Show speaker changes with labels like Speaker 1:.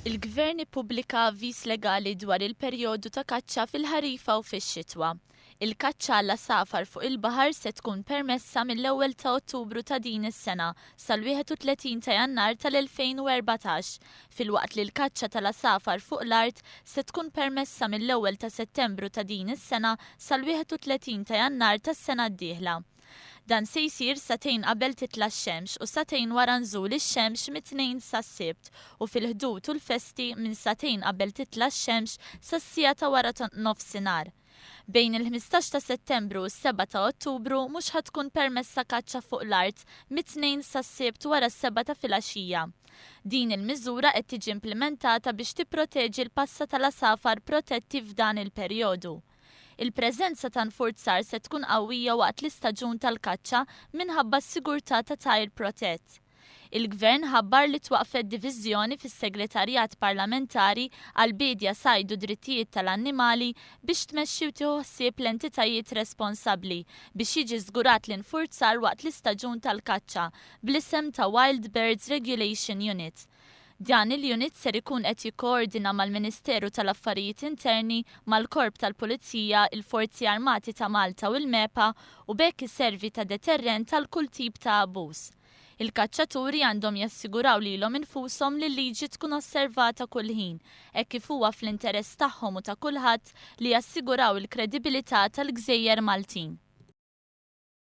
Speaker 1: Il-Gvern ippubblika avviż legali dwar il-perjodu ta' kaċċa fil-ħarifa u fix-xitwa. Il-kaċċa għall-għasafar fuq il-baħar se tkun permessa mill-ewwel ta' Ottubru ta' din is-sena sal-31 ta' Jannar tal-2014, filwaqt li l-kaċċa tal-għasafar fuq l-art se tkun permessa mill-ewwel ta' Settembru ta' din is-sena sal-31 ta' Jannar tas-sena d-dieħla. Dan se jsir sagħtejn qabel titla' x-xemx u sagħtejn wara nżul ix-xemx mit-Tnejn sas-Sibt u fil-Ħdud u l-festi minn sagħtejn qabel titla' x-xemx sas-siegħa ta' wara nofsinhar. Bejn il-15 ta' Settembru u s-sebgħa ta' Ottubru mhux ħa tkun permessa kaċċa fuq l-art mit-Tnejn sas-Sibt wara s-sebgħa ta' filgħaxija. Din il-miżura qed tiġi implimentata biex tipproteġi l-passa tal-għasafar protetti f'dan il-perjodu. Il-preżenza ta' nfurzar se tkun qawwija waqt l-istaġun tal-kaċċa minħabba s-sigurtà ta' tajr protett. Il-Gvern ħabbar li twaqqfet diviżjoni fis-Segretarjat Parlamentari għall-Biedja, Sajd u Drittijiet tal-Annimali biex tmexxi u tieħu ħsieb l-entitajiet responsabbli biex jiġi żgurat l-infurzar waqt l-istaġun tal-kaċċa bl-isem ta' Wild Birds Regulation Unit. Dan il-unit ser ikun qed jikkoordina mal-Ministeru tal-Affarijiet Interni, mal-Korp tal-Pulizija, il-Forzi Armati ta' Malta u l-MEPA u b'hekk iservi ta' deterrent għal kull tip ta' abbuż. Il-kaċċaturi għandhom jassiguraw lilhom infushom li l-liġi tkun osservata kull ħin, hekk kif huwa fl-interess tagħhom u ta' kulħadd li jassiguraw il-kredibilità tal-gżejjer Maltin.